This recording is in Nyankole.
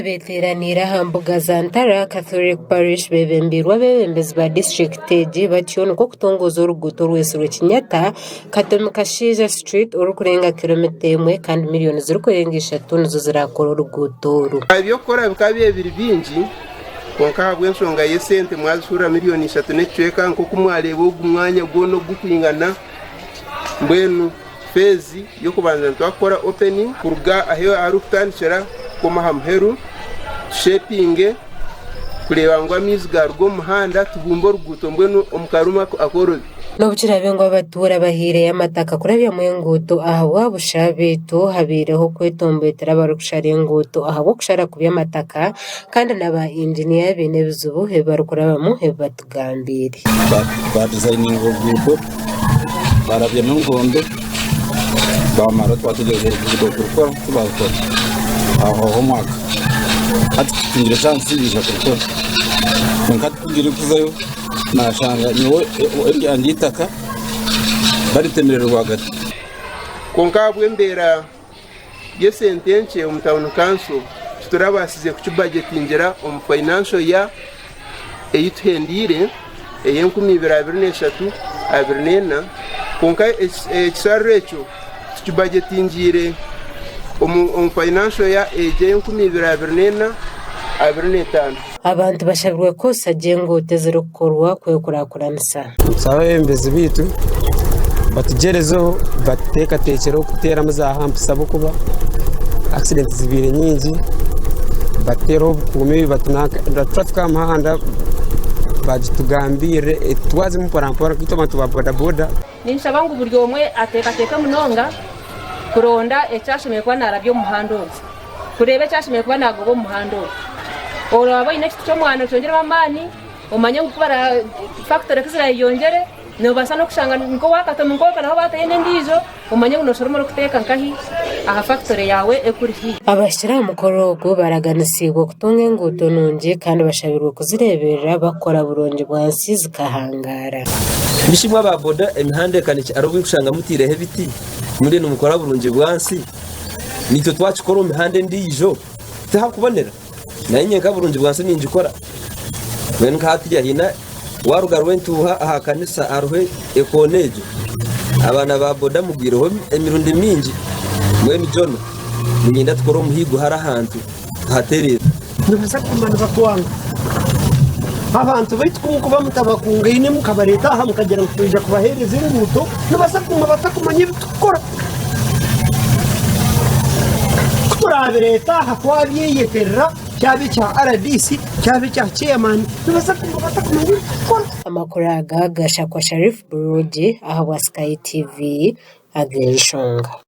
Abeeteeraniire aha mbuga za Ntara Catholic Parish beebembeirwe abeebembezi ba disiturikiti egi batyo nikwo kutongoza oruguuto orwetsirwe Kinyata, Katomi Kashaija Street orurikurenga kiromita emwe kandi miriyoni zirikurenga ishatu nizo ziraakore oruguuto oru. Eby'okukora bikaba bibaire biri bingi, kwonka ahabw'enshonga y'esente mwazihurira miriyoni ishatu n'ekicweka nk'oku mwareeba ogu mwanya gwona oku gukwingana. Mbwenu feezi y'okubanza nitwakukora opening kuruga ahu arikutandikira kukoma aha muheru, tushepinge kureeba ngu amaizi gaaruga omu muhanda tubumbe oruguuto mbwenu omu karumu akoorobi. N'obu kiraabe ngu abatuura bahaireyo amataka kurabyamu enguuto ahabwa busha, beitu habaireho okwetomboitera abarikushara enguuto ahabw'okushara kubi amataka kandi na ba inginiya baine ebizibu ebi barikurabamu ebi batugambiire. Baadizayininga oruguuto baarabyamu enkondo baamara twategyereza oruguuto kurukora tibaarukora hahwaho omwaka hati tutungire chansi baija kurukora kwonka ku ndikuzayo nashanga nyowe eryangye eitaka baritemire rwagati. Kwonka ahabw'embeera y'esente nkye omu tauni kanso titurabaasize kukibajetingira omu financial year ei tuhendeire ey'e 2023, 24 kwonka ekisharuro ekyo tukibajetingiire omu financial year egi ey'e 2024, 25. Abantu bashabirwe kukozesa gye enguuto ezirikukorwa kwekurakuranisa. Nitushaba abeebembezi baitu batugyerezeho batuteekateekyereho kuteeramu za hampisi ahabw'okuba akisidenti zibaire nyingi batuteereho obukuumi turafika aha muhanda bagitugambirire etutwazemu mporampora nkaitwe abantu ba bodaboda. Ninshaba ngu buri omwe ateekateeke munonga kuronda eki ashemereire kuba naarabya omu muhanda ogu, kureeba eki ashemereire kuba naagoba omu muhanda ogu. Oraba oine ekiti ky'omwana okyongyeremu amaani, omanye ngu fakitori ku ziraayeyongyere, noobaasa n'okushanga nk'owa Katomi nk'okwo naho baatayo n'endiijo, omanye ngu nooshoroma orikuteeka nkahi aha fakitori yaawe ekuri haihi. Abahikire aha mukoro ogu baraganisiibwe kutunga enguuto nungi kandi bashabirwe kuzireeberera bakukora burungi bwansi zikahangaara. Bishi imwe aba boda emihanda ekanikye hariho obu orikushanga mutaireho ebiti muriyo nimukora burungi bwansi naitwe twakikora omu mihanda endiijo tihakubonera naye nyowe nka burungi bwansi ningikora mbwenu nka hatiiya haine waruga Rwentuuha aha kanisa hariho ekoona egyo abaana ba boda mugwireho emirundi mingi mbwenu Jonah niinyenda tukore omuhiigo hare ahantu tuhatereeze. Nibaza kuguma nibatwanga. Abantu baitu ku mukuba mutabakungaine mukabareeta aha mukagira ngu twija kubaheereza enguuto, nibaza kuguma batakumanya ebi turikukora. Ku turaabireeta aha twabyeyeterera, kyaba ekya rdc, kyaba ekya chairman, nibaza kuguma batakumanya ebi turikukora. Amakuru aga gashakwa Sharif Burugi ahabwa Sky TV ag'enshonga.